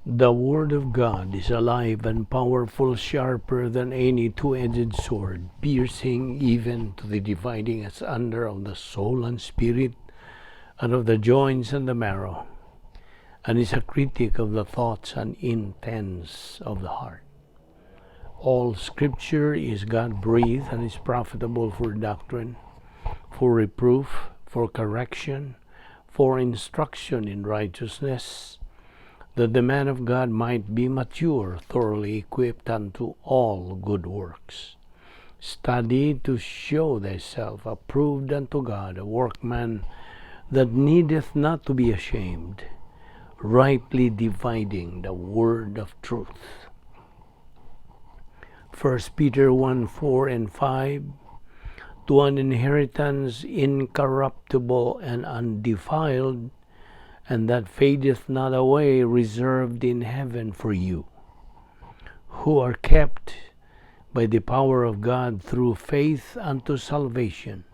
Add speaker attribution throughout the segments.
Speaker 1: The Word of God is alive and powerful, sharper than any two-edged sword, piercing even to the dividing asunder of the soul and spirit, and of the joints and the marrow, and is a critic of the thoughts and intents of the heart. All Scripture is God-breathed and is profitable for doctrine, for reproof, for correction, for instruction in righteousness, that the man of God might be mature, thoroughly equipped unto all good works. Study to show thyself approved unto God, a workman that needeth not to be ashamed, rightly dividing the word of truth. 1 Peter 1:4 and 5. To an inheritance incorruptible and undefiled, and that fadeth not away, reserved in heaven for you, who are kept by the power of God through faith unto salvation,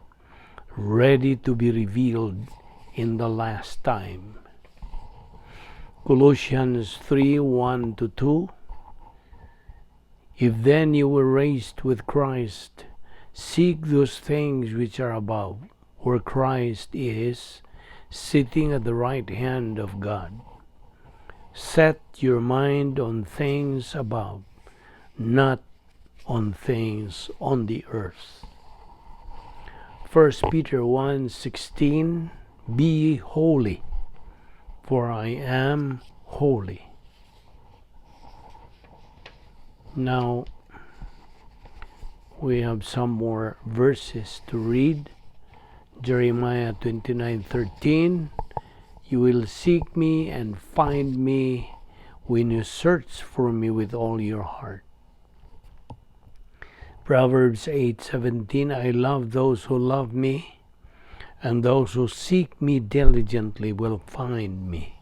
Speaker 1: ready to be revealed in the last time. Colossians 3:1 to 2. If then you were raised with Christ, seek those things which are above, where Christ is, sitting at the right hand of God. Set your mind on things above, not on things on the earth. 1 Peter 1:16. Be ye holy, for I am holy. Now we have some more verses to read. Jeremiah 29:13. You will seek me and find me when you search for me with all your heart. Proverbs 8:17. I love those who love me, and those who seek me diligently will find me.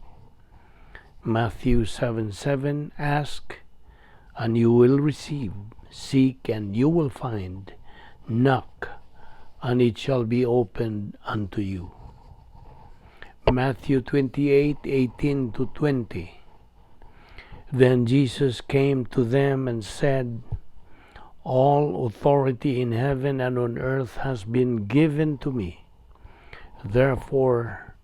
Speaker 1: Matthew 7:7. Ask, and you will receive. Seek, and you will find. Knock, and it shall be opened unto you. Matthew 28:18 to 20. Then Jesus came to them and said, "All authority in heaven and on earth has been given to me. Therefore,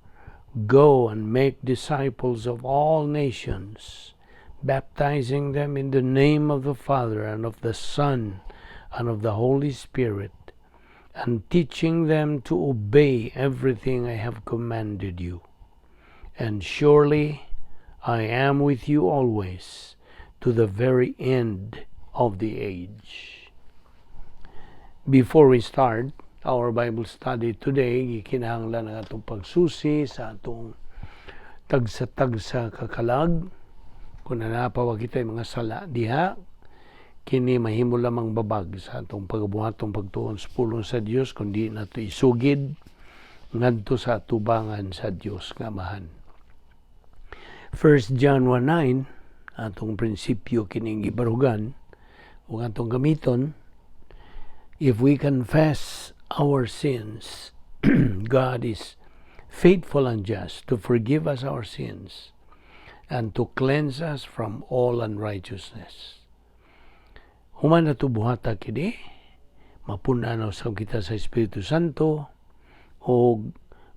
Speaker 1: go and make disciples of all nations, baptizing them in the name of the Father and of the Son and of the Holy Spirit, and teaching them to obey everything I have commanded you. And surely I am with you always, to the very end of the age." Before we start our Bible study today, gikinahanglan ang atong pagsusi sa atong tagsa-tagsa kakalag. Kung naa pa kitay mga sala diha, kini mahimo lamang babag sa atong pagbuhatong pagtuon sa pulong sa Dios kung di nato isugid ngadto sa atubangan sa Dios nga Amahan. 1 John 1:9, atong prinsipyo kining gibarugan ug atong gamiton. If we confess our sins, God is faithful and just to forgive us our sins and to cleanse us from all unrighteousness. Human nato buhata kini, mapun-an usab kita sa Espiritu Santo o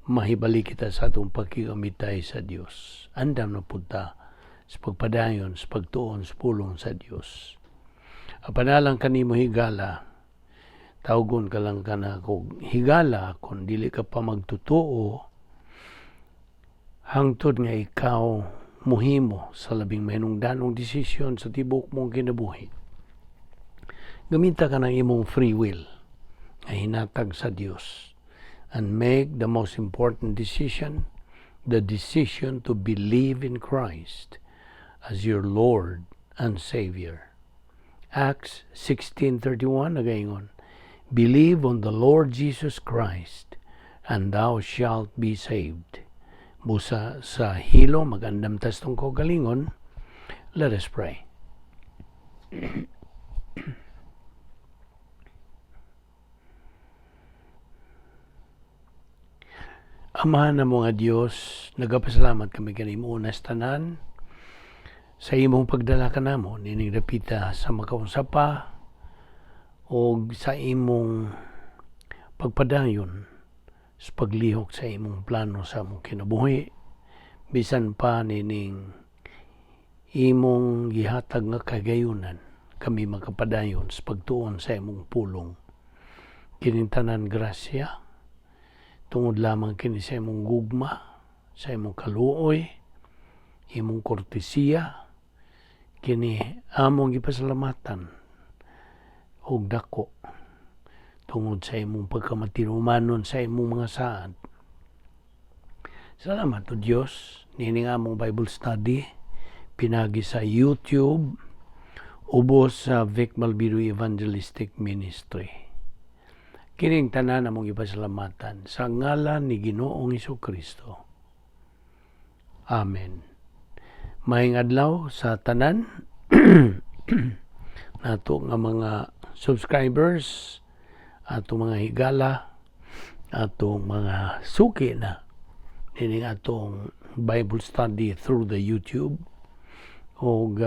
Speaker 1: mahibali kita sa atong pagkikamitay sa Dios. Andam na pud ta sa pagpadayon sa pagtuon sa pulong sa Dios. Apan alang kanimo, higala, tawgon ka lang kana kog higala kung dili ka pa magtutuo hangtod nga ikaw muhimo sa labing mahinungdanong desisyon sa tibok mong kinabuhi. Gamita ka ng imong free will nga hinatag sa Dios and make the most important decision, the decision to believe in Christ as your Lord and Savior. Acts 16:31 nagaingon, "Believe on the Lord Jesus Christ and thou shalt be saved." Busa sa hilo, magandam tas tong kaugalingon. Let us pray. Ama na mga Diyos, nagapasalamat kami kanimo unas tanan. Sa imong pagdala kanamo nining dapita sa makaunsa pa og sa imong pagpadayon sa paglihok sa imong plano sa among kinabuhi, bisan pa nining imong gihatag nga kagayunan kami makapadayon sa pagtuon sa imong pulong. Kining tanan grasya, tungod lamang kini sa imong gugma, sa imong kaluoy, imong kortesiya. Kini among gipasalamatan og dako tungod sa imong pagkamatinumanon sa imong mga saad. Salamat o Dios nining among Bible study pinagi sa YouTube ubos sa Vic Malbido Evangelistic Ministry. Kining tanan among gipasalamatan sa ngalan ni Ginoong Kristo. Amen. Maayong adlaw sa tanan nato nga mga subscribers, atong mga higala, atong mga suki na nining atong Bible study through the YouTube og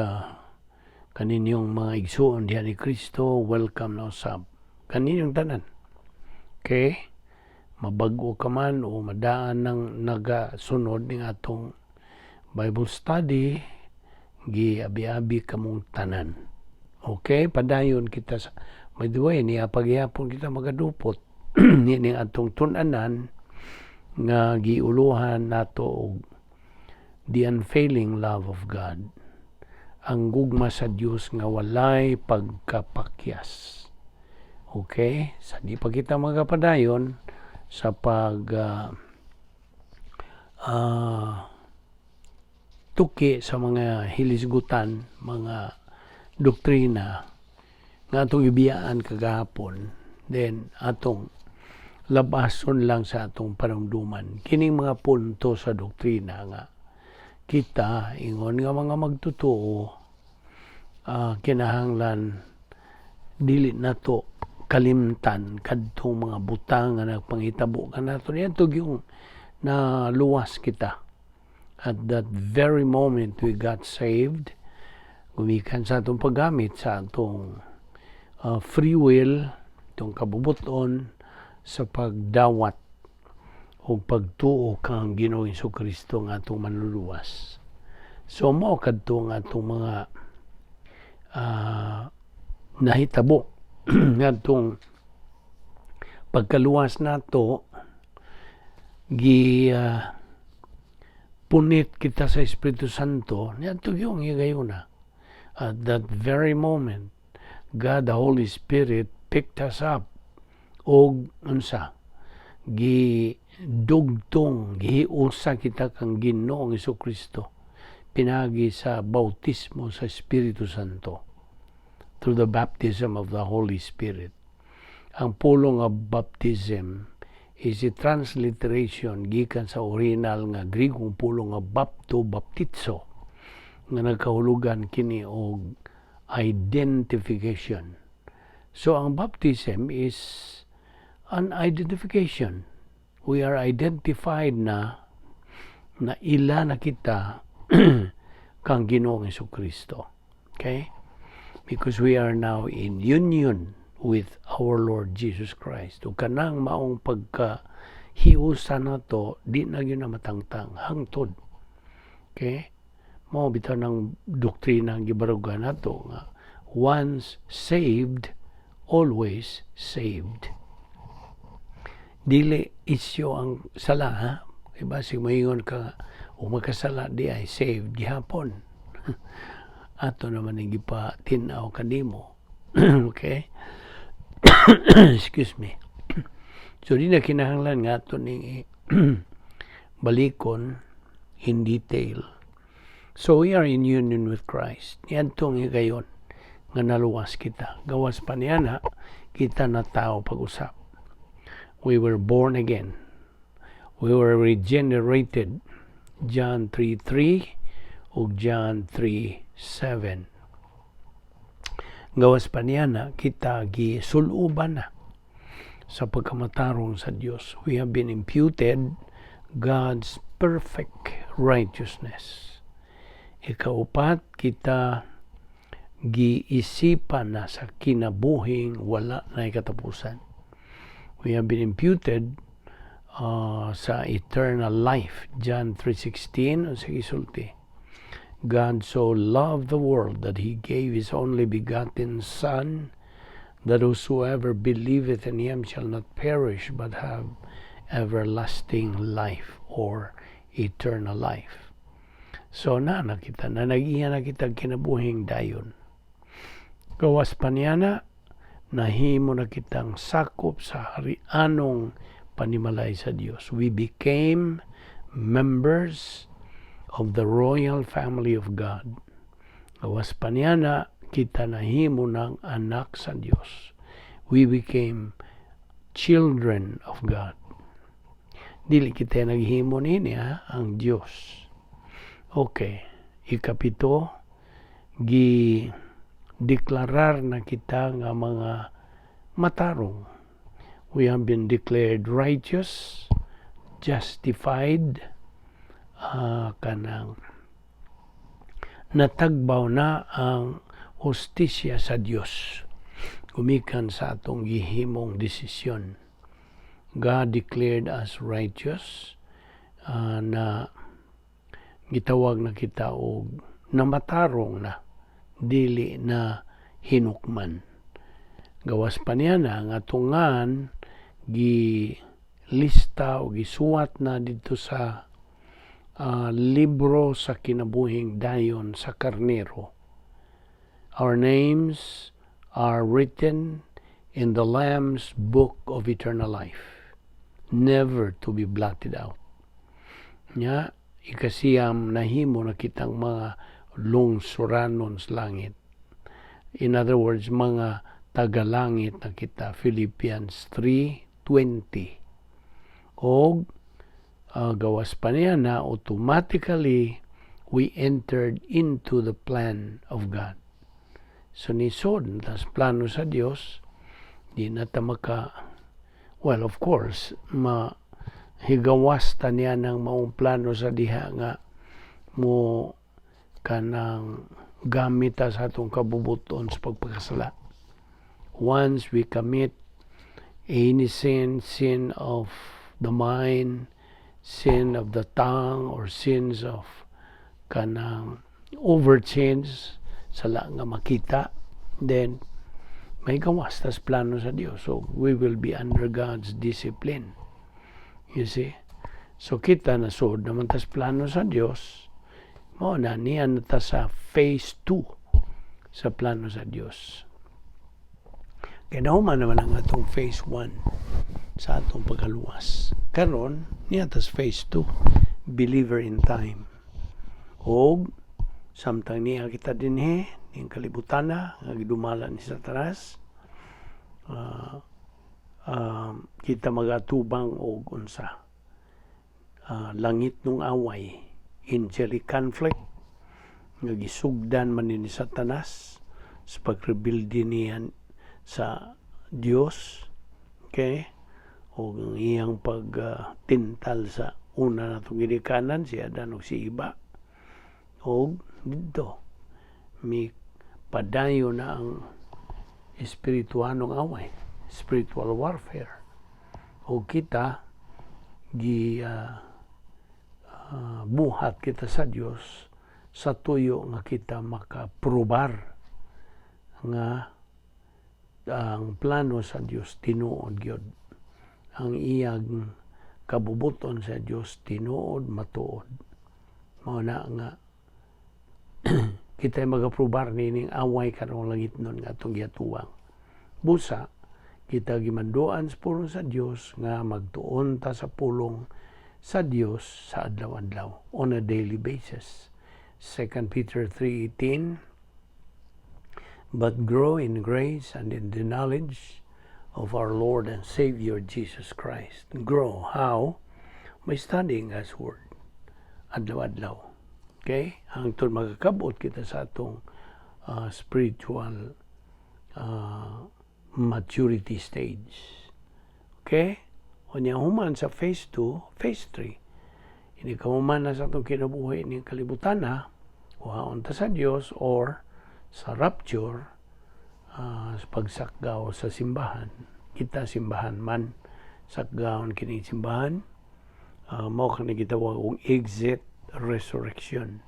Speaker 1: kaninyong mga igsuon diha ni Kristo, welcome na usab kaninyong tanan. Okay? Mabag-o ka man o madaan nang nagasunod ning atong Bible study, giabi-abi kamong tanan. Okay, padayon kita sa. By the way, niya paghihapon kita magadupot nining atong tun-anan nga giuluhan nato og the unfailing love of God. Ang gugma sa Dios nga walay pagkapakyas. Okay? Sa di pa kita magapadayon sa pag tuki sa mga hilisgutan, mga doktrina nga atong ibiyaan kagahapon, then atong labason lang sa atong panumduman kining mga punto sa doktrina nga kita ingon nga mga magtotoo kinahanglan dili nato kalimtan kadtong mga butang nga nagpanghitabo kanato niadto yung naluwas kita. At that very moment we got saved, gumikan sa atong paggamit sa atong free will, itong kabubuton sa pagdawat o pagtuo kang Ginoong Kristo nga atong manluluwas. So mao kadto nga atong mga nahitabo ngadtong pagkaluwas nato, gi punit kita sa Espiritu Santo niadto yung higayuna. At that very moment, God the Holy Spirit picked us up og unsa, gi dugtong, gihiusa kita kang Ginoong Kristo pinagi sa bautismo sa Espiritu Santo, through the baptism of the Holy Spirit. Ang pulong nga baptism is a transliteration gikan sa original nga Grigong pulong nga bapto, baptizo, nga nagkahulugan kini og identification. So ang baptism is an identification. We are identified na na ila na kita kang Ginoong Kristo. Okay? Because we are now in union with our Lord Jesus Christ. Ug kanang maong pagka hiusa nato, di na gyud na matangtang hangtod. Okay? Mao bitaw ng doktrina ang gibarugan nato nga once saved, always saved. Dili isyo ang sala, ha? Iba si moingon ka o magkasala di ay saved gihapon. Ato naman ang gipa-tinaw kanimo. Okay? Excuse me. So di na kinahanglan nga ato ning balikon in detail. So we are in union with Christ. Niadtong higayon nga naluwas kita. Gawas pa niya na kita na tao pag-usap. We were born again. We were regenerated. John 3:3 ug John 3:7. Gawas pa niya na kita gisuluban na sa pagkamatarong sa Dios. We have been imputed God's perfect righteousness. Ikaupat, kita giisipan na sa kinabuhing wala na katapusan. We have been imputed sa eternal life. John 3:16, sa gisulti, "God so loved the world that he gave his only begotten Son, that whosoever believeth in him shall not perish but have everlasting life," or eternal life. So na nakita na nag-iya na kita kinabuhing dayon. Gawas pa niya na, nahimo na kitang sakop sa harianong panimalay sa Dios. We became members of the royal family of God. Gawas pa niya na, kita nahimo ng anak sa Dios. We became children of God. Dili kita naghimo nini ha, ang Dios. Okay, ikapito, gi deklarar na kita nga mga matarong. We have been declared righteous, justified, kanang natagbaw na ang hustisya sa Dios gumikan sa atong gihimong desisyon. God declared us righteous, na gitawag na kita og namatarong na, dili na hinukman. Gawas pa niya na nga tungan gi lista o gisuwat na dito sa libro sa kinabuhing dayon sa Karnero. Our names are written in the Lamb's book of eternal life, never to be blotted out. Nya, ikasiyam, nahimo na kitang mga lungsuranon sa langit. In other words, mga tagalangit na kita. Philippians 3:20. Og gawas pa niya na automatically we entered into the plan of God. So nisod tas plano sa Dios, di na ta maka, well, of course, ma higawas ta niya ng maong plano sa diha nga mo kanang gamit ta sa atong kabubuton sa pagpakasala. Once we commit any sin, sin of the mind, sin of the tongue, or sins of kanang overt sins, sala nga makita, then may gawas tas plano sa Dios. So we will be under God's discipline. You see? So kita nasuod naman tas plano sa Dios. Mao na niya na ta sa phase 2 sa plano sa Dios. Kaya nahuman naman ang atong phase 1 sa atong pagkaluwas. Karon niya tas phase 2, believer in time. Og samtang niya kita dinhi ning kalibutan na nga gidumala ni Satanas, kita magatubang og unsa, langit nung away, angelic conflict nga gisugdan man ni Satanas sa pagrebelde niya sa Dios, okay, o ang iyang pagtintal sa una natong ginikanan, si Adan ug si Eva. Og didto mi padayon na ang espirituanong away, spiritual warfare, o kita gi buhat kita sa Dios sa tuyo nga kita makaprobar nga ang plano sa Dios tinuod gyud, ang iyang kabubuton sa Dios tinuod matuod. Mao na nga kita magaprobar nining away karong langit nun nga atong giyatuwang. Busa kita gimanduan sa pulong sa Dios nga magtuon ta sa pulong sa Dios sa adlaw-adlaw, on a daily basis. 2 Peter 3:18, "But grow in grace and in the knowledge of our Lord and Savior Jesus Christ." Grow how? By studying God's Word. Adlaw-adlaw. Okay? Hangtod magkakabot kita sa atong spiritual maturity stage. Okay? Unya human sa phase 2, phase 3. Ini kahuman na sa atong kinabuhi ning kalibutan na, Kuhaon ta sa Dios or sa rapture, sa pagsakgaw sa simbahan. Kita simbahan man, sakgawon kini simbahan, mao kani gitawag og exit resurrection,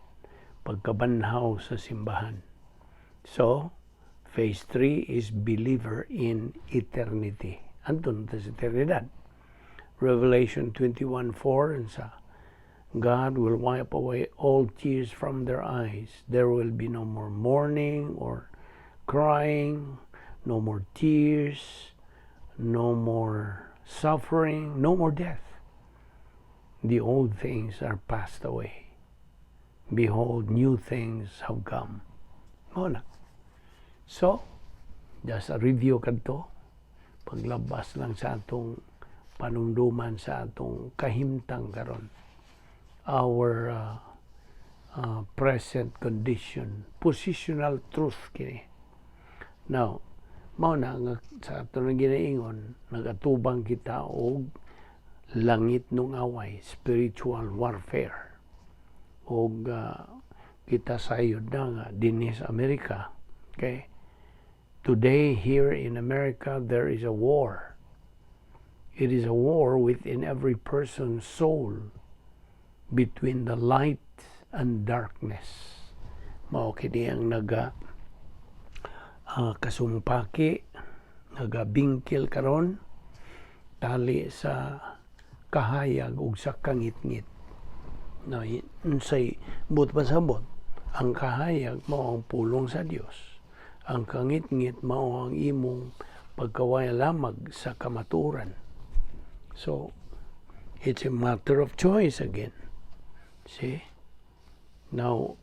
Speaker 1: pagkabanhaw sa simbahan. So, phase 3 is believer in eternity. Anton ta sa eternidad. Revelation 21:4 sa God will wipe away all tears from their eyes. There will be no more mourning or crying, no more tears, no more suffering, no more death. The old things are passed away. Behold, new things have come. Mao na. So, just a review kadto. Paglabas lang sa atong panumduman sa atong kahimtang karon. Our present condition, positional truth kini. Now, mao na nga sa ato nang ginaingon, nagatubang kita og langitnong away, spiritual warfare. Og kita sayod na nga dinhi sa Amerika. Okay? Today here in America there is a war. It is a war within every person's soul between the light and darkness. Mao kini ang naga kasumpaki, nagabingkil karon tali sa kahayag ug sa kangitngit. No, unsay buot pasabot? Ang kahayag mao ang pulong sa Dios. Ang kangitngit mao ang imong pagkaway lamag sa kamatuoran. So, it's a matter of choice again. See? Now,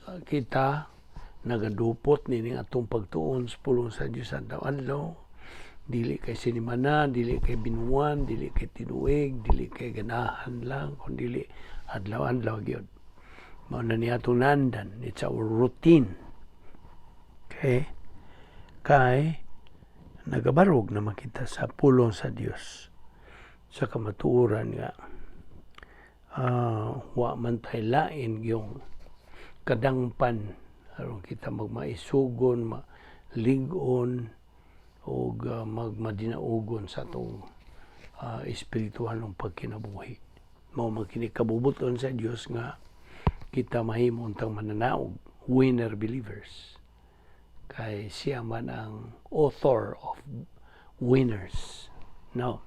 Speaker 1: kita nagadupot nining atong pagtuon sa pulong sa Dios adlaw-adlaw. Dili kay sinimana, dili kay binuwan, dili kay tinuig, dili kay ganahan lang, kun dili adlaw-adlaw gyud. Mao na ni atong nandan. It's our routine. Okay? Kay nagabarog na makita sa pulong sa Dios sa kamatuoran nga wa man tay lain yung kadangpan aron kita magmaisugon, malig-on og magmadinaugon sa atong espiritualong pagkinabuhi. Mao man kini kabubuton sa Dios nga kita mahimo untang mananaog, winner believers. Kay siya man ang author of winners. Now,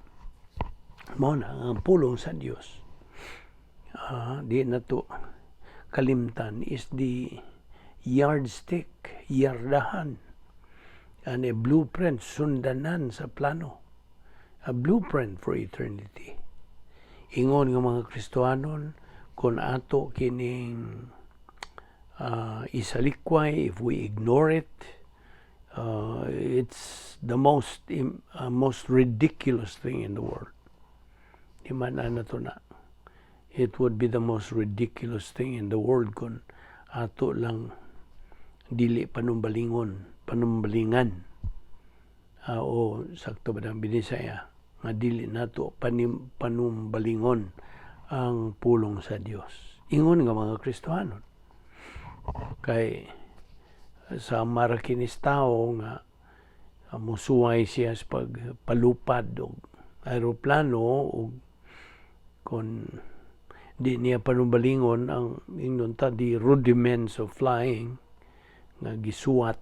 Speaker 1: mao na ang pulong sa Dios. Di na to kalimtan is the yardstick, yardahan, and a blueprint, sundanan sa plano. A blueprint for eternity. Ingon nga mga Kristohanon, kung ato kining isalikway, if we ignore it, it's the most ridiculous thing in the world. Di man na to na. It would be the most ridiculous thing in the world kung ato lang dili panumbalingon, panumbalingan. O sakto ba ang Binisaya nga dili nato panumbalingon ang pulong sa Dios. Ingon nga mga Kristohanon. Kay sa marakinis tao nga musuway siya sa pagpalupad og aeroplano ug kung di niya panumbalingon ang ingnon ta the rudiments of flying nga gisuwat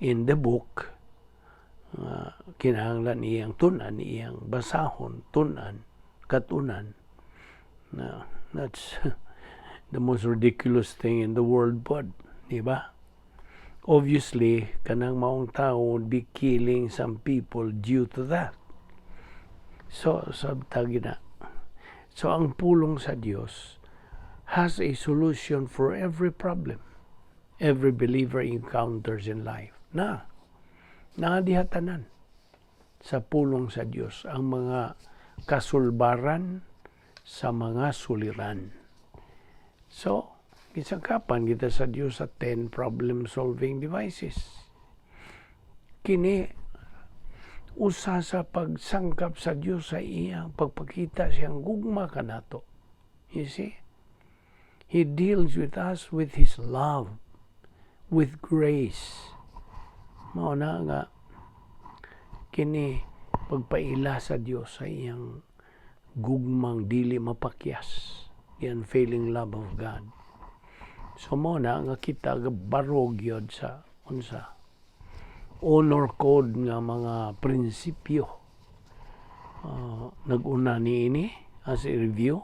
Speaker 1: in the book nga kinahanglan iyang tun-an, iyang basahon, tun-an, katunan na that's the most ridiculous thing in the world pod, di ba? Obviously, kanang maong tao would be killing some people due to that. So, sabtagi na. So, ang pulong sa Dios has a solution for every problem every believer encounters in life. Na, naa diha tanan sa pulong sa Dios ang mga kasulbaran sa mga suliran. So, gisangkapan kita sa Dios sa 10 problem-solving devices. Kini usa sa pagsangkap sa Dios sa iyang pagpakita siyang gugma kanato. You see? He deals with us with His love, with grace. Mao na nga kini pagpaila sa Dios sa iyang gugmang dili mapakyas, the unfailing love of God. So mao na nga kita barog yun sa unsa honor code nga mga prinsipyo. Nag-una niini as a review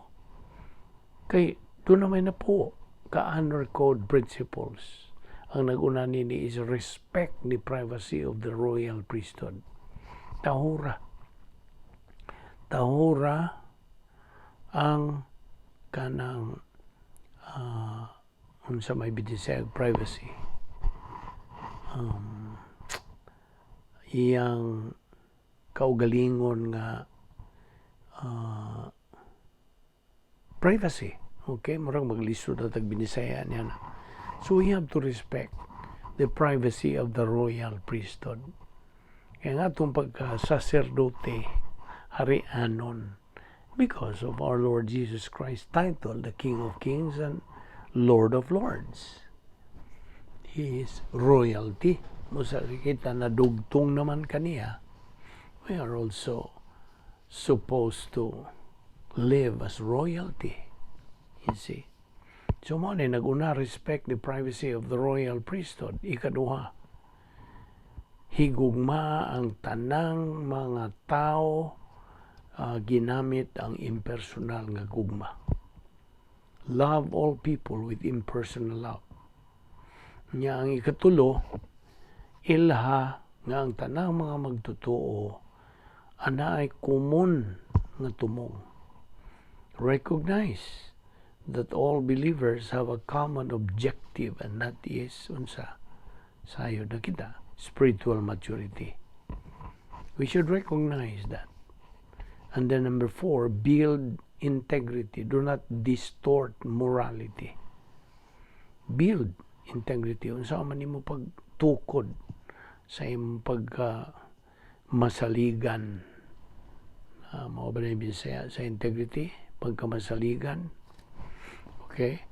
Speaker 1: kay doon na may napuo ka honor code principles. Ang nag-una niini is respect the privacy of the royal priesthood. Tahura, tahura ang kanang unsa may binisayag, privacy, iyang kaugalingon nga privacy. Okay, murag maglisod na tag Binisaya niya na. So we have to respect the privacy of the royal priesthood. Kaya nga itong pagka-saserdote, harianon, because of our Lord Jesus Christ title, the King of Kings and Lord of Lords. He is royalty. Musa kita na dugtong naman kaniya, we are also supposed to live as royalty. You see? So mao ni nag-una, respect the privacy of the royal priesthood. Ikaduha, higugma ang tanang mga tao, ginamit ang impersonal nga gugma. Love all people with impersonal love. Nya ang ikatulo, ilha nga ang tanang mga magtotoo ana ay common nga tumong. Recognize that all believers have a common objective, and that is unsa? Sayo na kita, spiritual maturity. We should recognize that. And then number four, build integrity. Do not distort morality. Build integrity. Unsa man nimo pagtukod sa imong pagka masaligan? Mao ba na yung Bisaya sa integrity? Pagkamasaligan. Okay?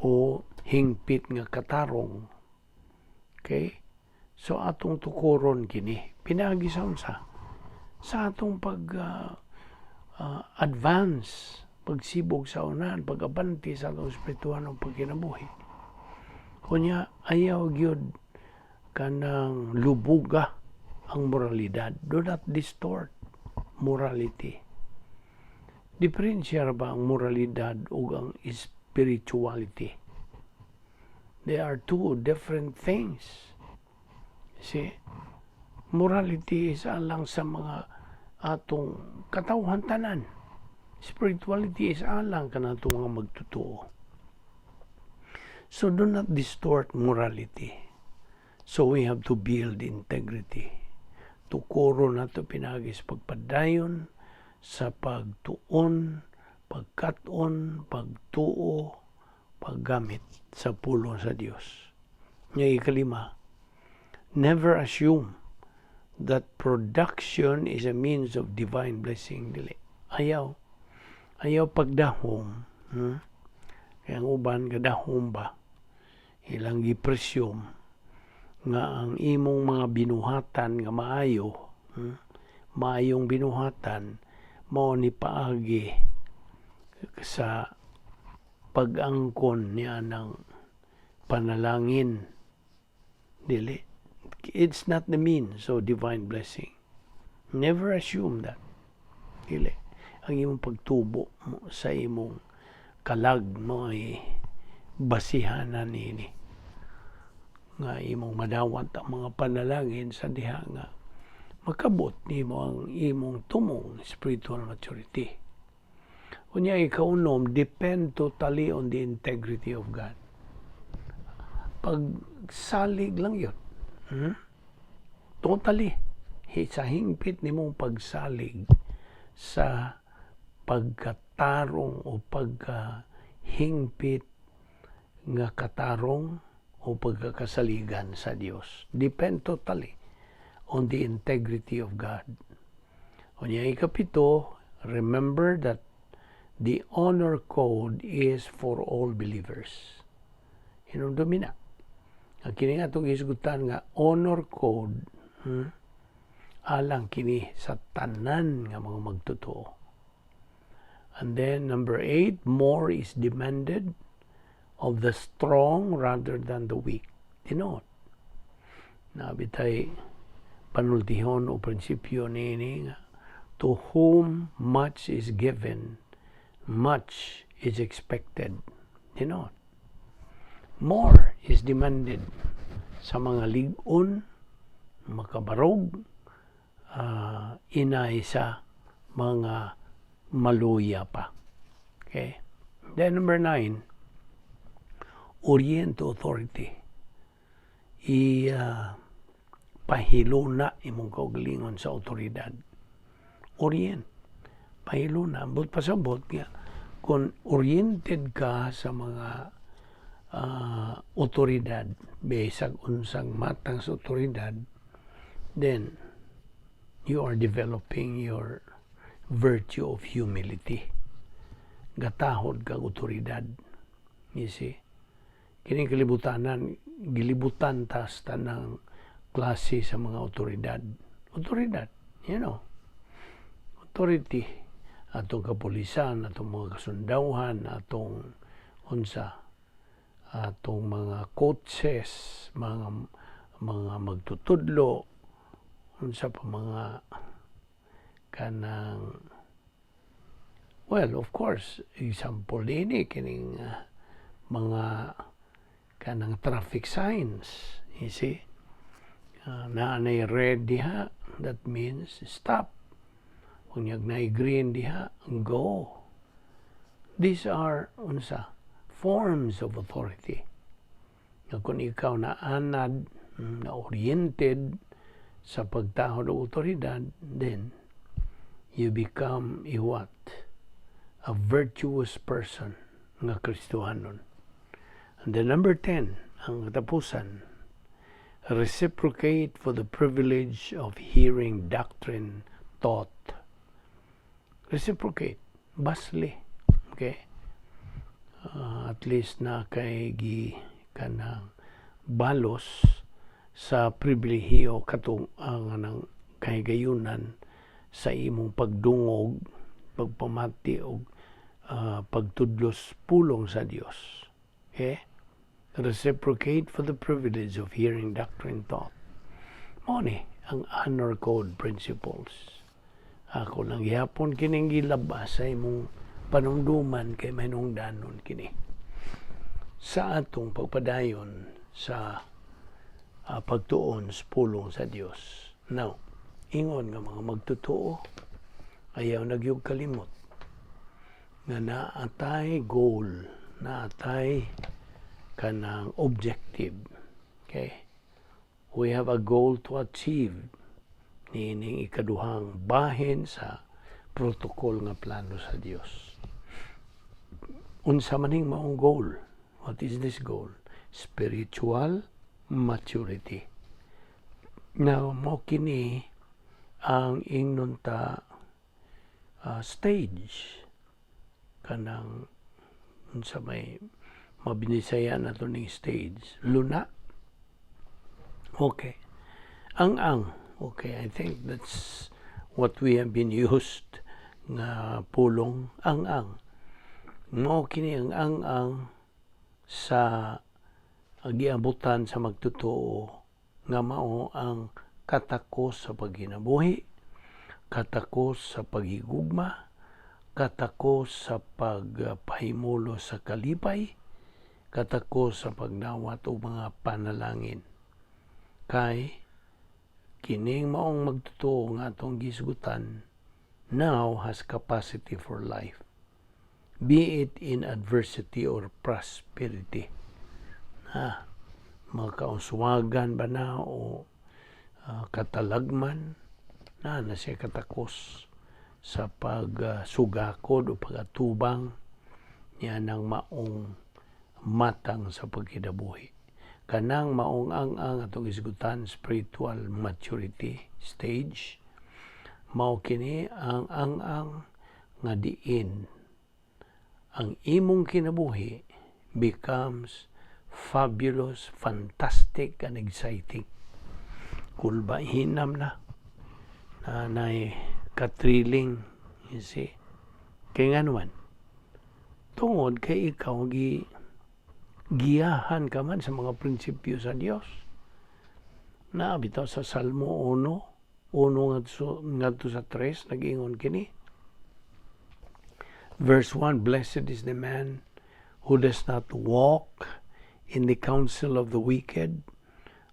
Speaker 1: O hingpit nga katarong. Okay? So atong tukuron kini pinaagi sa unsa? Sa atong pag advance, pagsibog sa unan, pag-abante sa atong espirituhanong pagkinabuhi. Kunya ayaw gyud kanang lubuga ang moralidad. Do not distort morality. Diferensya ba ang moralidad ug ang spirituality? They are two different things. See? Morality is alang sa mga atong katawhan tanan. Spirituality is alang kanatong mga magtotoo. So do not distort morality. So we have to build integrity. Tukoro nato pinaagi sa pagpadayon sa pagtuon, pagkat-on, pagtuo, paggamit sa pulong sa Dios. Nga ikalima, never assume that production is a means of divine blessing. Dili. Ayaw. Ayaw pagdahom. Kaya ang uban, gadahom ba? Ilang gipresume nga ang imong mga binuhatan nga maayo, maayong binuhatan, mao ni paagi sa pag-angkon niya ng panalangin. Dili. It's not the means of divine blessing. Never assume that. Dili. Ang imong pagtubo mo sa imong kalag mo ay basihanan nini nga imong madawat ang mga panalangin sa diha nga makabot nimo ang imong tumong spiritual maturity. Unya ikaunom, depend totally on the integrity of God. Pagsalig lang yun. Totally. Sa hingpit nimong pagsalig sa pagkatarong o pagkahingpit nga katarong o pagkakasaligan sa Dios. Depend totally on the integrity of God. Unya ikapito, remember that The honor code is for all believers. Hinumdumi na. Ang kini nga atong hisgutan nga honor code, alang kini sa tanan nga mga magtotoo. And then number 8, more is demanded of the strong rather than the weak. Tinuod. Naa bitay panultihon o prinsipyo niini nga to whom much is given, much is expected. Tinuod. More is demanded sa mga lig-on, makabarog, inay sa mga maluya pa. Okay? Then number 9, orient to authority. I pahiluna imong kaugalingon sa otoridad. Orient. Pahiluna. But pasabot nga, kung oriented ka sa mga otoridad, bisag unsang matang sa otoridad, then you are developing your virtue of humility. Gatahod kag otoridad. You see? Kining kalibutanan, gilibutan tas tanang klase sa mga otoridad. Otoridad. Authority. Atong kapulisan, atong mga kasundawhan, atong unsa, atong mga coaches, mga magtutudlo, unsa pa mga kanang, well, of course, example dinhi kining mga kanang traffic signs, you see? Naa nay red diha, that means stop. Unyag naay green diha, go. These are unsa, forms of authority. Nga kung ikaw na anad, na oriented sa pagtahod og otoridad, then you become a what? A virtuous person nga Kristohanon. And then number 10, ang katapusan, reciprocate for the privilege of hearing doctrine taught. Reciprocate. Basli. Okay? At least na kay gi kanang balos sa pribilehiyo katong ang anang kahigayunan sa imong pagdungog, pagpamati og pagtudlos pulong sa Dios. Okay? Reciprocate for the privilege of hearing doctrine taught. Mao ni ang honor code principles. Ako lang gihapon kining gilabas sa imong panumduman kay mahinungdanon kini sa atong pagpadayon sa pagtuon sa pulong sa Dios. Now, ingon nga mga magtotoo, ayaw na gyud kalimot nga naatay goal, naatay kanang objective. Okay? We have a goal to achieve niining ikaduhang bahin sa protocol nga plano sa Dios. Unsa maning maong goal? What is this goal? Spiritual maturity. Now, mao kini ang ingnon ta stage, kanang unsa may mabinisaya na to ning stage, luna. Okay, ang okay, I think that's what we have been used nga pulong, ang mao kini ang sa giabutan sa magtotoo nga mao ang katakos sa pagkinabuhi, katakos sa paghigugma, katakos sa pagpahimulo sa kalipay, katakos sa pagdawat og mga panalangin. Kay kining maong magtotoo nga atong gisgutan now has capacity for life, be it in adversity or prosperity. Ha, makauswagan ba na o katalagman na na siya katakos sa pagsugakod o pagatubang niya ng maong matang sa pagkinabuhi. Kanang maong ang atong isgutan, spiritual maturity stage, mao kini ang ang nga diin Ang imong kinabuhi becomes fabulous, fantastic, and exciting. Kulba hinam na. Na nay ka-thrilling, you see. Kay nga naman, tungod kay ikaw gi giyahan ka man sa mga prinsipyo sa Dios. Na bitaw sa Salmo 1, 1 ngadto sa 3, nag-ingon kini. Verse 1, "Blessed is the man who does not walk in the counsel of the wicked,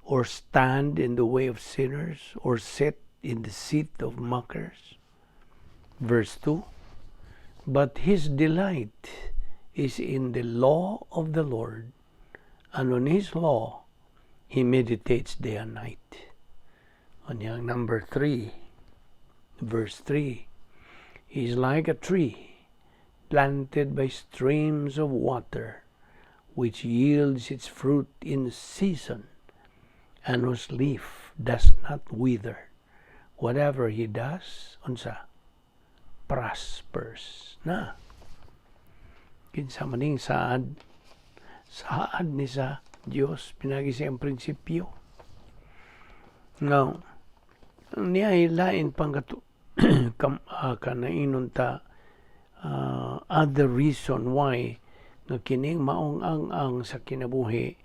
Speaker 1: or stand in the way of sinners, or sit in the seat of mockers." Verse 2, "But his delight is in the law of the Lord, and on his law he meditates day and night." Unya number 3, verse 3, "He is like a tree planted by streams of water, which yields its fruit in season, and whose leaf does not wither. Whatever he does," unsa? "Prospers." Na. Kinsa maning saad? Saad ni sa Dios pinagi sa iyang prinsipyo. Now, niya lain pang kato, kanainon ta other reason why nga kining maong ang sa kinabuhi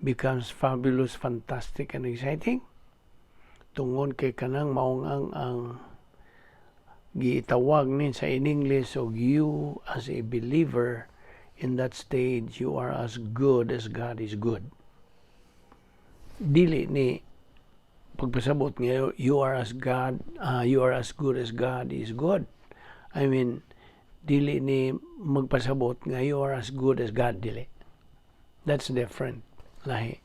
Speaker 1: becomes fabulous, fantastic, and exciting. Tungod kay kanang maong ang gitawag nin sa in English og you as a believer in that stage, you are as good as God is good. Dili ni pagpasabot nga you are as good as God is good. I mean, dili ni magpasabot nga you are as good as God, dili. That's different. Lahi.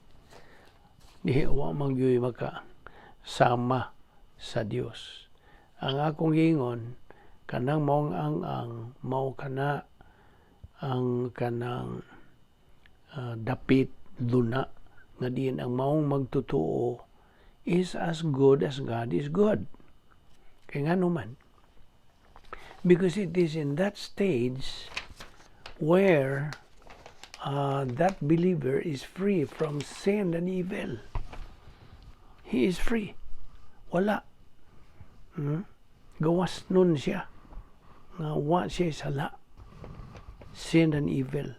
Speaker 1: Di wa man gyud maka sama sa Dios. Ang akong giingon, kanang maong ang mao kana ang kanang dapit duna nga diin ang maong magtotoo is as good as God is good. Kay ngano man? Because it is in that stage where that believer is free from sin and evil. He is free. Wala. Gawas nun siya. Nga wa siya sala. Sin and evil.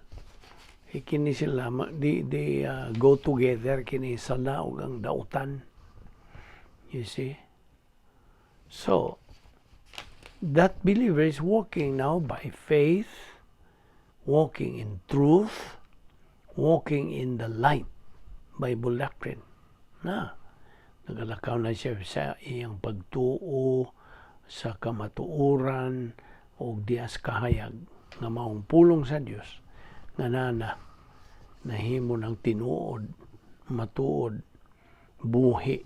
Speaker 1: E kini sila, they go together, kini sala ug ang dautan. You see? So, that believer is walking now by faith, walking in truth, walking in the light, Bible doctrine. Na, nagalakaw na siya sa iyang pagtuo, sa kamatuoran, o dias kahayag, nga maong pulong sa Dios nga nana nahimo ng tinuod, matuod, buhi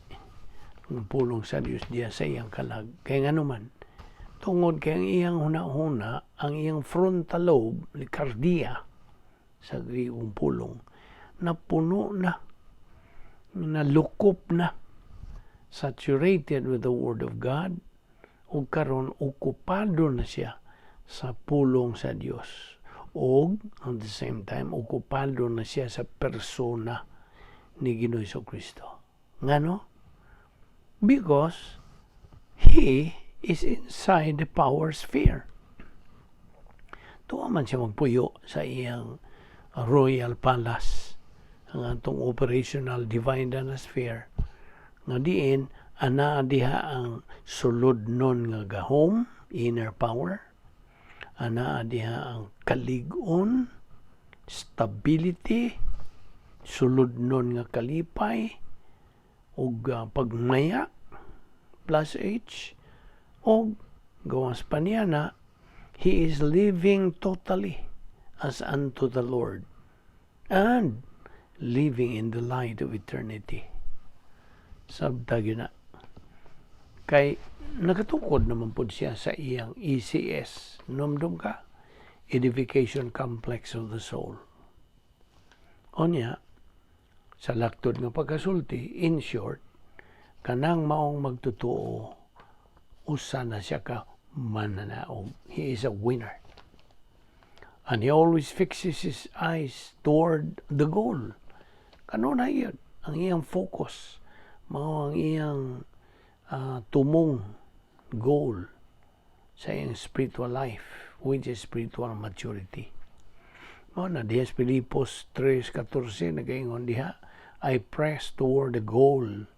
Speaker 1: ang pulong sa Dios diya sa iyang kalag. Kay ngano man? Tungod kay ang iyang huna-huna, ang iyang frontal lobe, ni kardia sa Griegong pulong, napuno na, nalukop na, saturated with the Word of God, ug karon okupado na siya sa pulong sa Dios. Og at the same time, okupado na siya sa persona ni Ginoo Kristo. Ngano? Because he is inside the power sphere. Tuwa man siya magpuyo sa iyang royal palace, ang atong operational divine dana sphere nga diin ana diha ang sulodnon nga gahom, inner power, ana diha ang kalig-on, stability, sulodnon nga kalipay ug pagmaya plus H, og gawas pa niya na he is living totally as unto the Lord and living in the light of eternity. Sabta gyud na. Kay nakatukod naman pud siya sa iyang ECS. Numdum ka? Edification Complex of the Soul. Onya, sa laktod nga pagkasulti, in short, kanang maong magtotoo, usa na siya ka mananaog. He is a winner. And he always fixes his eyes toward the goal. Kanunay gyud ang iyang focus, mao ang iyang tumong goal sa iyang spiritual life, which is spiritual maturity. Mao na diha sa Filipos 3:14, nagaingon diha, "I press toward the goal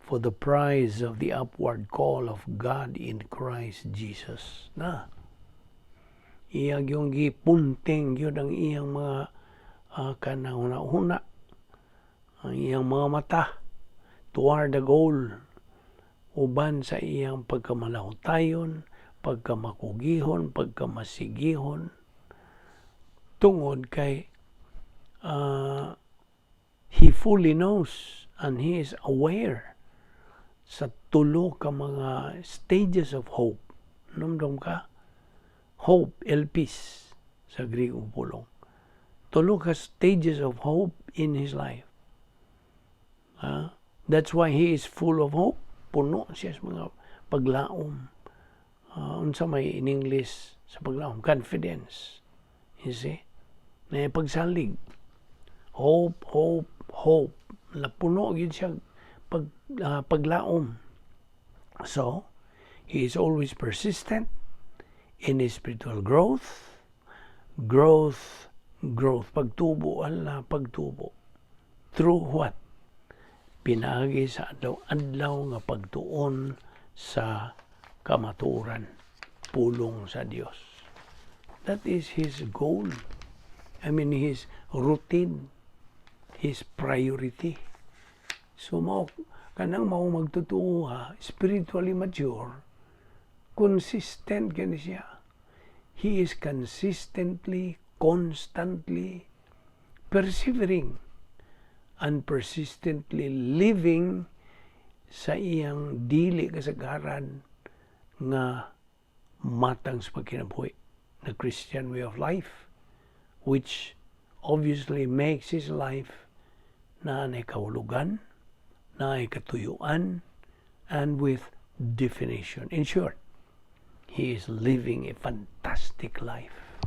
Speaker 1: for the prize of the upward call of God in Christ Jesus." Na iya gyung gipunting gyud ang iyang mga kanang huna-huna, ang iyang mga mata toward the goal uban sa iyang pagkamalahutayon, pagkamakugihon, pagkamasigihon, tungod kay he fully knows and he is aware sa tulo ka mga stages of hope. Numdum ka? Hope, elpis, sa Griego pulong. Tulo ka stages of hope in his life. That's why he is full of hope. Puno siya sa mga paglaom. Unsa may in English sa paglaom? Confidence. You see? Na pagsalig. Hope, hope, hope. Napuno gyud siya paglaom. So, he is always persistent in his spiritual growth, growth, growth. Pagtubo, ala, pagtubo. Through what? Pinaagi sa adlaw-adlaw nga pagtuon sa kamatuoran, pulong sa Dios. That is his goal. I mean, his routine, his priority. So, mao kanang mao magtotoo ha, spiritually mature, consistent kini siya. He is consistently, constantly persevering and persistently living sa iyang dili kasagaran nga matang sa pagkinabuhi, the Christian way of life, which obviously makes his life na nay kahulugan, na katuyuan, and with definition. In short, he is living a fantastic life.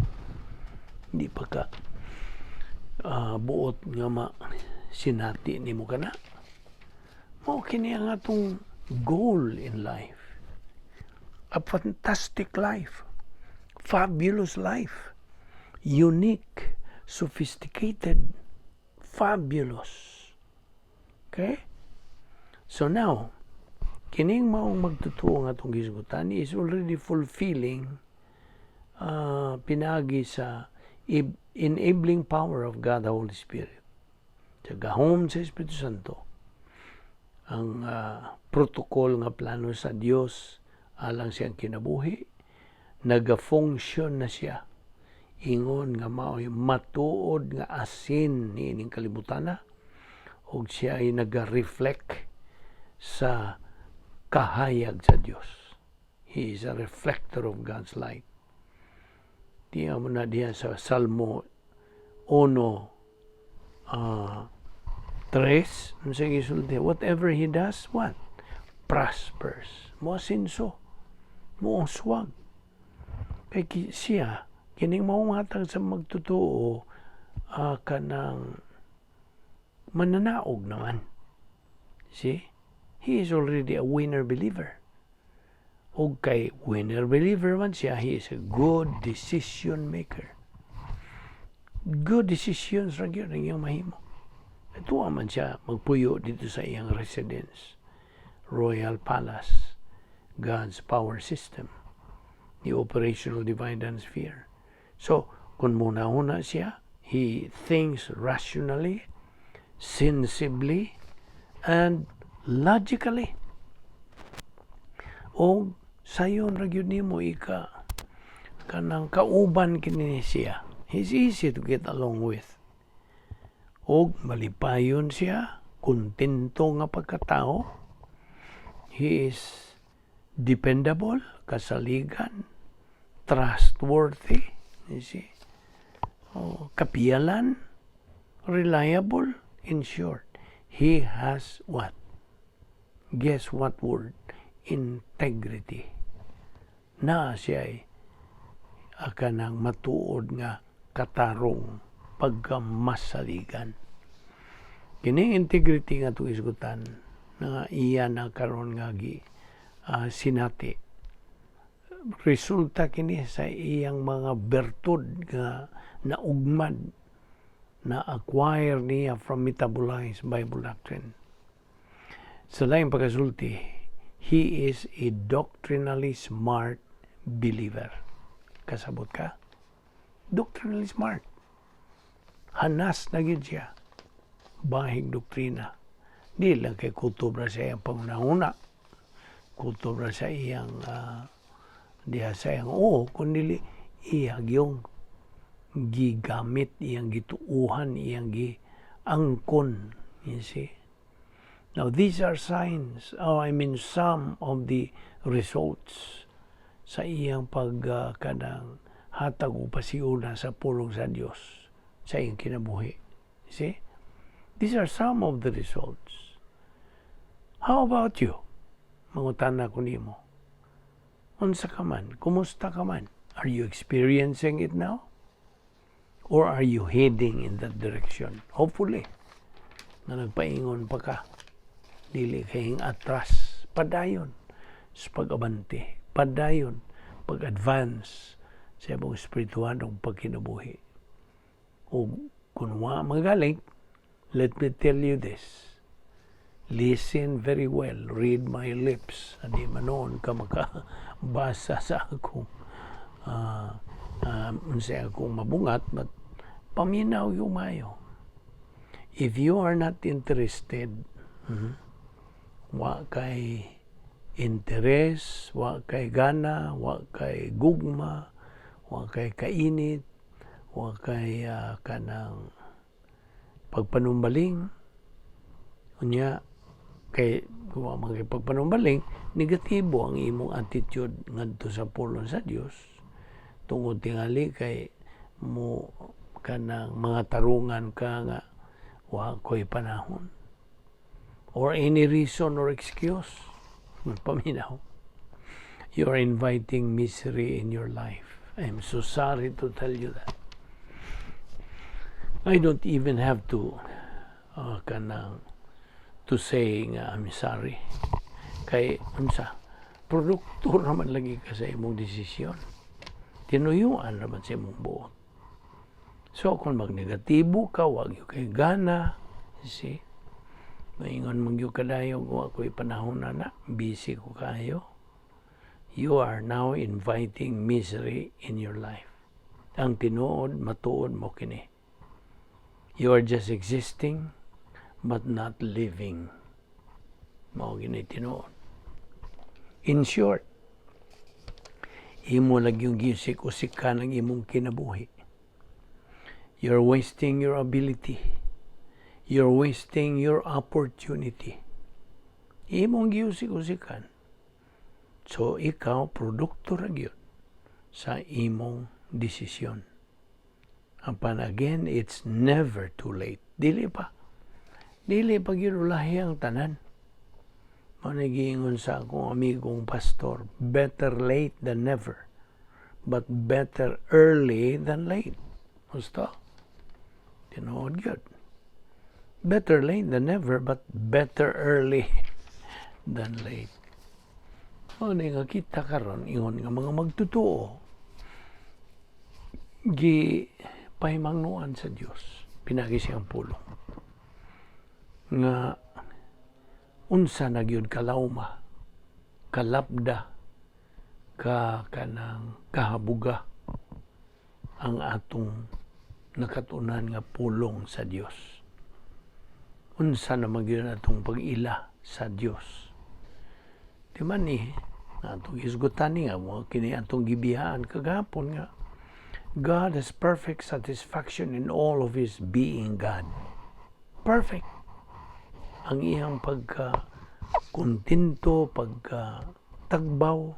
Speaker 1: Di pa ka buot nga ma sinati nimo kana. Mao kini ang atong goal in life. A fantastic life. Fabulous life. Unique, sophisticated, fabulous. Okay? So now, kining maong magtotoo nga atong gisgutan is already fulfilling pinaagi sa enabling power of God the Holy Spirit. Sa gahom sa Espiritu Santo, ang protocol nga plano sa Dios alang siyang kinabuhi, naga-function na siya ingon nga mao'y matuod nga asin niining kalibutana ug siya ay naga-reflect sa kahayag sa Dios. He is a reflector of God's light. Diya mo na diya sa Salmo 1, 3, ano sa gisulti? Whatever he does, what? Prospers. Mo asinso. Mo uswag. Kay siya, kining maungatag sa magtotoo, kanang mananaog naman. See? He is already a winner believer. Og kay winner believer man siya, he is a good decision maker. Good decisions ra gyud ang iyang mahimo. Tuwa man siya magpuyo dito sa iyang residence, Royal Palace, God's power system, the operational divine and sphere. So, kung muna-una siya, he thinks rationally, sensibly, and logically. O sayon ra gyud nimo ika kanang kauban kini siya. He's easy to get along with. Og malipayon siya, kontento nga pagkatao. He is dependable, kasaligan, trustworthy, you see. Oh, kapiyalan, reliable. In short, he has what? Guess what word? Integrity. Na siya ay kanang matuod nga Pagkatarong, pagkamasaligan. Kini integrity nga atong isgutan nga iya na karon nga gi sinati. Resulta kini sa iyang mga bertud nga naugmad, na acquire niya from metabolized Bible doctrine. Sa laing pagkasulti, he is a doctrinally smart believer. Kasabot ka? Doctrinally smart. Hanas na gyud siya. Bahig doktrina. Di lang kay kutob ra sa iyang pangunahuna. Kutob ra sa iyang diha sa iyang oo, kundi iya gyung gigamit, iyang gituuhan, iyang giangkon. You see? Now, these are signs, oh, I mean, some of the results sa iyang pag kanang hatag o pasiuna sa pulong sa Dios sa iyang kinabuhi. You see? These are some of the results. How about you? Mangutana ko nimo. Unsa ka man? Kumusta ka man? Are you experiencing it now? Or are you heading in that direction? Hopefully, na nagpaingon pa ka, dili kayong atras, padayon sa pag-abante, padayon pag-advance sa imong espirituanong pagkinabuhi. O kung wa magaling, let me tell you this. Listen very well, read my lips. Adi man noon ka makabasa sa akong unsay akong mabungat, but paminaw yung mayo. If you are not interested, wa kay interes, wa kay gana, wa kay gugma, wa kay kainit, wa kay kanang pagpanumbaling, unya kay wa man kay pagpanumbaling, negatibo ang imong attitude ngadto sa pulong sa Dios tungod tingali kay mo kanang mga tarungan ka nga wa ko'y panahon or any reason or excuse. Paminaw, you are inviting misery in your life. I'm so sorry to tell you that. I don't even have to kanang to say nga I'm sorry kay unsa, produkto naman lagi ka sa imong desisyon, tinuyuan naman sa imong buot. So kung magnegatibo ka, wag gyud kay gana, you see, maingon man gyud kadayon, "Wa ko'y panahon na na, busy ko kayo," you are now inviting misery in your life. Ang tinuod, matuod mo kini, you are just existing but not living. Mao gini tinuod. In short, imo lang yung giusik-usikan ang imong kinabuhi. You're wasting your ability. You're wasting your opportunity. Imong giusik-usikan. So ikaw, produkto ra gyud sa imong desisyon. Apan again, it's never too late. Dili pa. Dili pa gyud ulahi ang tanan. Mao giingon sa akong amigong pastor, "Better late than never, but better early than late." Gusto? Tinuod gyud. Better late than never, but better early than late. Mao ni nga kita karon ingon nga mga magtotoo, gi pahimangnuan sa Dios pinagi siyang pulong nga unsa na gyud kalawma, kalapda, ka kanang kahabuga ang atong nakatunan nga pulong sa Dios. Unsa na gyud atong pag-ila sa Dios. Di man ni atong hisgutan ni nga mo kini atong gibiyaan kagahapon nga God has perfect satisfaction in all of His being God. Perfect. Ang iyang pagka kontento, pagka tagbaw,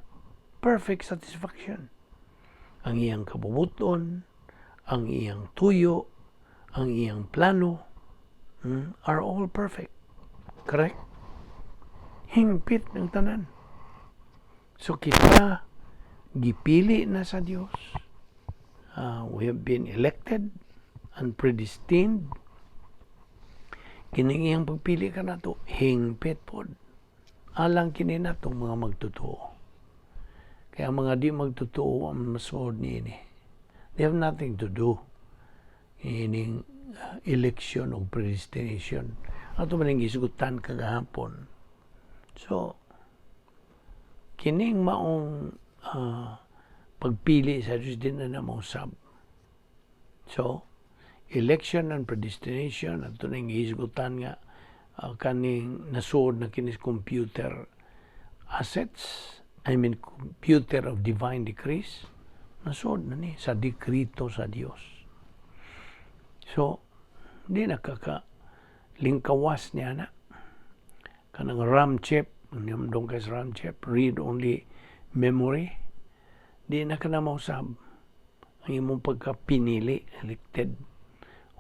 Speaker 1: perfect satisfaction. Ang iyang kabubuton, ang iyang tuyo, ang iyang plano, are all perfect. Correct? Hingpit ng tanan. So kita, gipili na sa Dios. We have been elected and predestined. Kining iyang pagpili kanato, hingpit pod. Alang kini natong mga magtotoo. Kaya ang mga di magtotoo ang masuod niini. They have nothing to do ining election o predestination. Ato man ang gisugutan kagahapon. So, kining maong pagpili sa Diyos, di na mausab. So, election and predestination, ato nang gihisgutan nga kaning nasuod na kinis computer assets, I mean computer of divine decrees, nasuod na ni sa dekrito sa Dios. So, di na kaka lingkawas niya na. Kanang RAM chip, dong kay RAM chip, read only memory, di na ka na mausab ang imong pagkapinili, elected,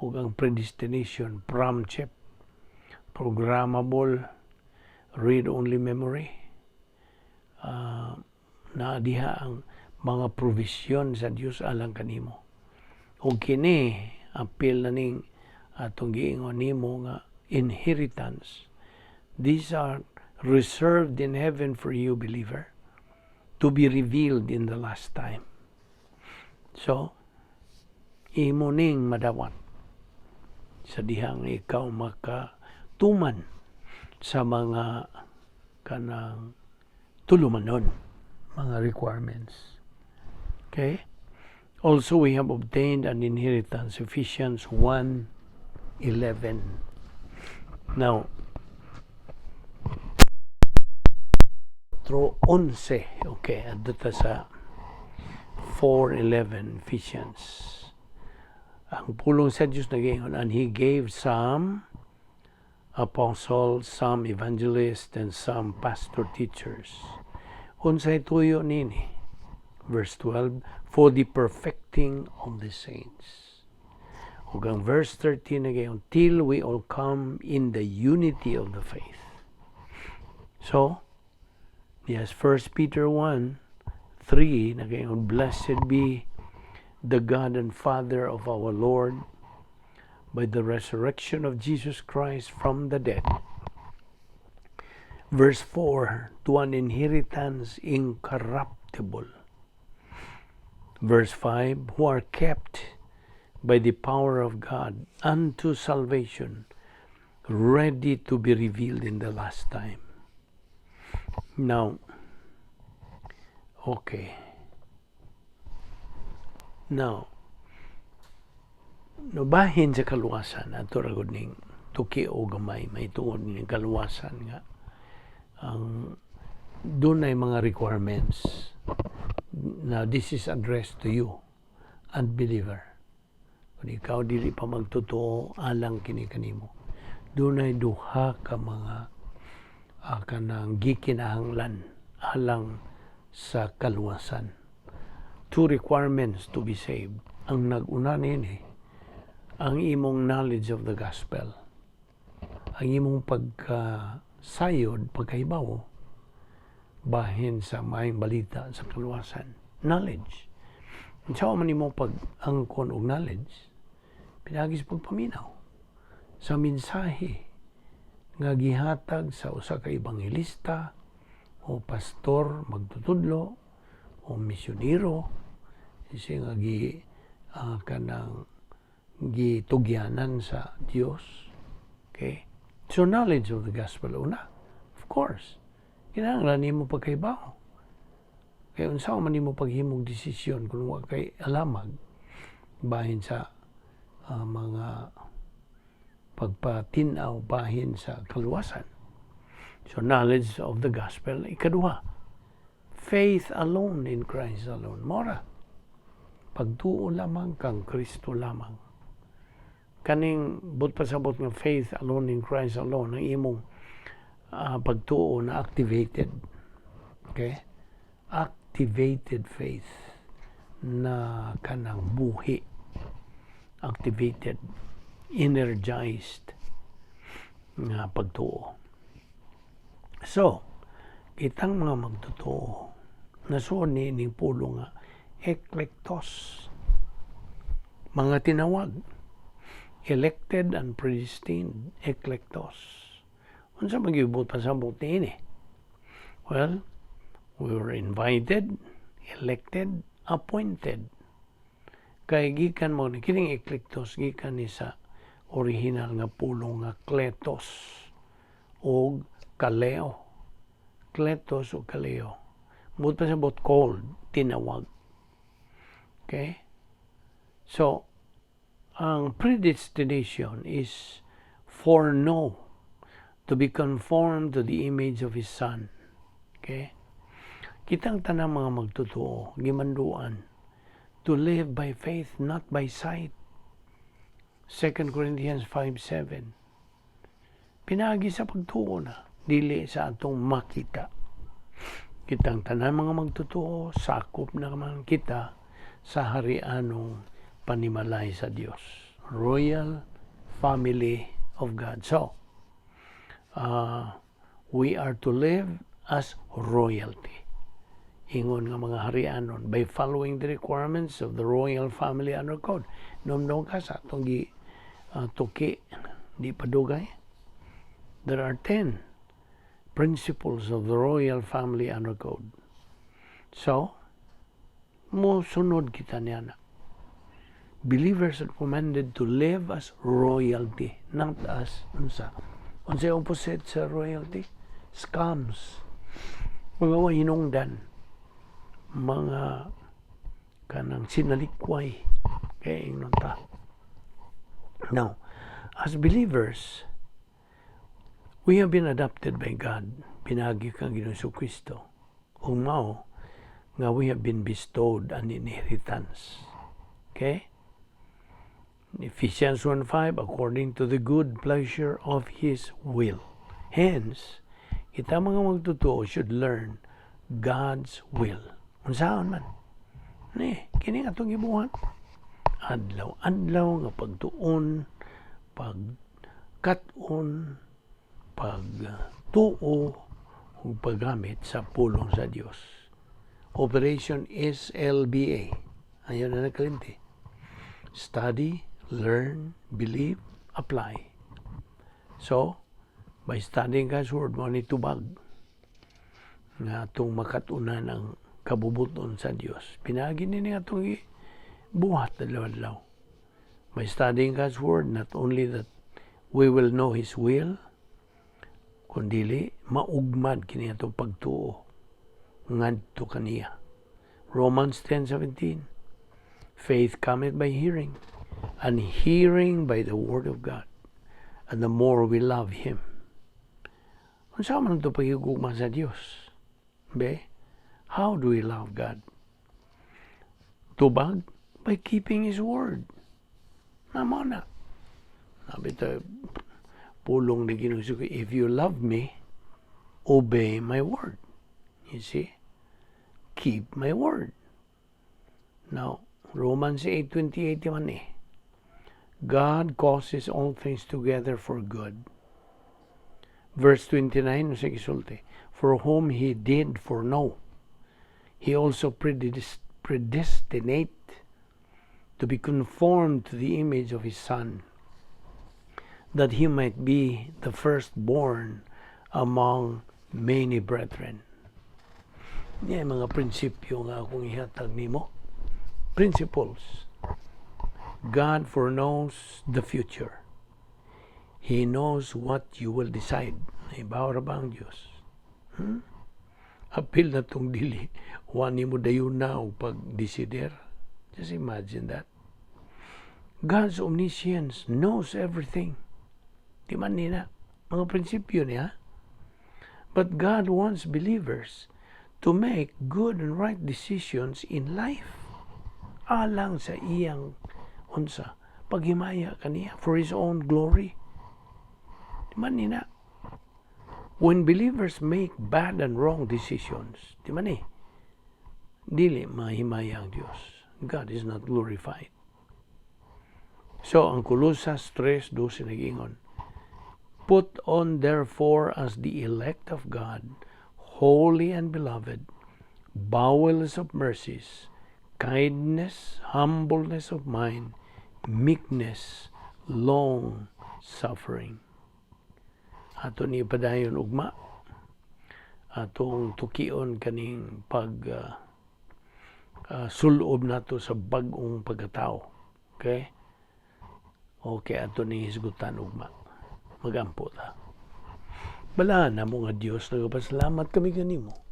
Speaker 1: ug ang predestination, PRAM chip, programmable read only memory, na diha ang mga provision sa Dios alang kanimo. Ug kini apil na ning atong giingon nimo nga inheritance. These are reserved in heaven for you, believer, to be revealed in the last time. So, imo ning madawat sa dihang ikaw makatuman sa mga kanang tulumanon, mga requirements. Okay? Also, we have obtained an inheritance, Ephesians 1:11. Now, 4:11. Okay, adto ta sa 4:11, Ephesians. Ang pulong sa Diyos nag-ingon, "And He gave some apostles, some evangelists, and some pastor teachers." Unsay tuyo nini? Verse 12, "For the perfecting of the saints." Ug ang verse 13 nagayon, "Till we all come in the unity of the faith." So, yes, 1 Peter 1:3 nagayon, "Blessed be the God and Father of our Lord, by the resurrection of Jesus Christ from the dead." Verse 4, "To an inheritance incorruptible." Verse 5, "Who are kept by the power of God unto salvation, ready to be revealed in the last time." Now, okay. Now, no bahin sa kaluwasan, ato ra gud ning tuki o gamay may tungod ning kaluwasan nga ang dunay mga requirements. Now, this is addressed to you, unbeliever. Kung ikaw dili pa magtotoo, alang kini kanimo. Dunay duha ka mga kanang gikinahanglan alang sa kaluwasan. Two requirements to be saved. Ang nag-una nini, ang imong knowledge of the gospel. Ang imong pagkasayod, pagkahibaw, bahin sa maayong balita sa kaluwasan. Knowledge. Unsa man nimo pag-angkon og knowledge? Pinaagi sa pagpaminaw sa mensahe nga gihatag sa usa ka ebanghelista o pastor magtutudlo o misyonero kasi nga gi kanang gitugyanan sa Dios. Okay? So knowledge of the gospel una. Of course. Kinahanglan nimo pagkahibaw. Kay unsa man nimo paghimog desisyon kung wa kay alamag bahin sa mga pagpatin-aw bahin sa kaluwasan? So knowledge of the gospel. Ikaduha, faith alone in Christ alone. Mora. Pagtuo lamang kang Kristo lamang. Kaning but pasabot nga faith alone in Christ alone, ang imong pagtuo na activated. Okay? Activated faith na kanang buhi. Activated, energized nga pagtuo. So, kitang mga magtotoo, nasuod ni ning pulong nga eklektos. Mga tinawag, elected and predestined, eklektos. Unsa man gyud pasabot niini? Well, we were invited, elected, appointed. Kay gikan mo ni kining eklektos, gikan ni sa original nga pulong nga kletos o kaleo. Kletos o kaleo. Buot pasabot, called, tinawag. Okay? So, ang predestination is foreknow to be conformed to the image of His Son. Okay? Kitang tanang mga magtotoo, gimanduan to live by faith, not by sight. 2 Corinthians 5:7. Pinaagi sa pagtuo na, dili sa atong makita. Kitang tanan mga magtotoo, sakop na man kita sa harianong panimalay sa Dios. Royal family of God. So, we are to live as royalty. Ingon nga mga harianon by following the requirements of the royal family honor code. Numdum ka sa atong gi tuki di pa dugay. There are 10 principles of the royal family honor code. So, mo sunod kita niya na. Believers are commanded to live as royalty, not as unsa. Unsa opposite sa royalty? Scums. Mga way hinungdan. Mga kanang sinalikway. Kay ingnon ta. Now, as believers, we have been adopted by God. Pinaagi kang Ginoong Kristo. Ug mao nga we have been bestowed an inheritance. Okay? Ephesians 1:5, according to the good pleasure of His will. Hence, kita mga magtotoo should learn God's will. Unsaon man? Ni, kini atong gibuhat. Adlaw-adlaw nga pagtuon, pagkat-on, pagtuo, ug paggamit sa pulong sa Dios. Operation SLBA. Ayun na nagkalimti. Study, learn, believe, apply. So, by studying God's Word, mao ni tubag nga atong makatunan ang kabubuton sa Dios. Pinaagi ni atong buhat adlaw-adlaw. By studying God's Word, not only that we will know His will, kundili maugmad kini atong pagtuo ngadto kaniya. Romans 10:17. Faith cometh by hearing, and hearing by the word of God. And the more we love Him. Unsa man ito pagigugma sa Dios? Be? How do we love God? Tubag? By keeping His word. Namo na. Sabi ito, pulong ni Ginoong, "If you love me, obey my word." You see? Keep my word. Now, Romans 8:28 man eh. God causes all things together for good. Verse 29 sa gisulti, "For whom He did foreknow, He also predestinate to be conformed to the image of His Son, that He might be the firstborn among many brethren." Niya mga prinsipyo nga akong ihatag nimo. Principles. God foreknows the future. He knows what you will decide. Nahibaw ra ba ang Diyos? Apil na tong dili. Wa nimo dayon na og pagdesider. Just imagine that. God's omniscience knows everything. Di man nina. Mga prinsipyo niya. But God wants believers to make good and right decisions in life. Alang sa iyang unsa, paghimaya kaniya, for His own glory. Di man nina. When believers make bad and wrong decisions, di man eh, dili mahimaya ang Diyos. God is not glorified. So, ang Colosas 3:12 nag-ingon, "Put on therefore as the elect of God, holy and beloved, bowels of mercies, kindness, humbleness of mind, meekness, long suffering. Ato ni padayon ugma. Atong tukion kaning pag sulob nato sa bag-ong pagkatao. Okay? Okay, ato ni hisgutan ugma. Magampo ta. Balaan namo nga Dios, nagapasalamat kami kanimo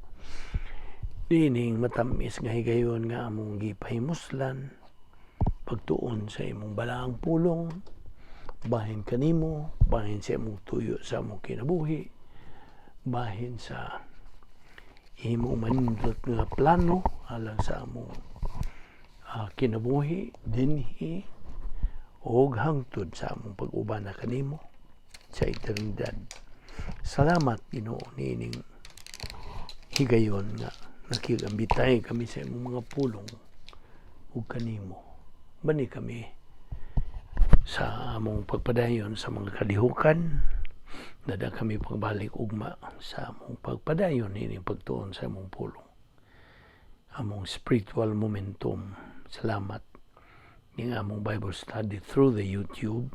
Speaker 1: niining matamis nga higayon nga among gipahimuslan, pagtuon sa imong balaang pulong, bahin kanimo, bahin sa imong tuyo sa among kinabuhi, bahin sa imong manindot nga plano alang sa among kinabuhi dinhi og hangtod sa among pag-uban na kanimo sa eternidad. Salamat, Ginoo, niining higayon nga nakigambitay kami sa imong mga pulong ug kanimo. Bani kami sa among pagpadayon sa mga kalihukan. Dad-a kami pagbalik ugma sa among pagpadayon ining pagtuon sa among pulong. Among spiritual momentum. Salamat ning among Bible study through the YouTube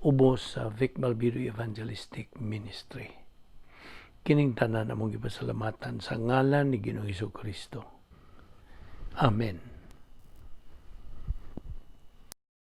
Speaker 1: ubos sa Vic Balbido Evangelistic Ministry. Kining tanan among gipasalamatan sa ngalan ni Ginoong Kristo. Amen.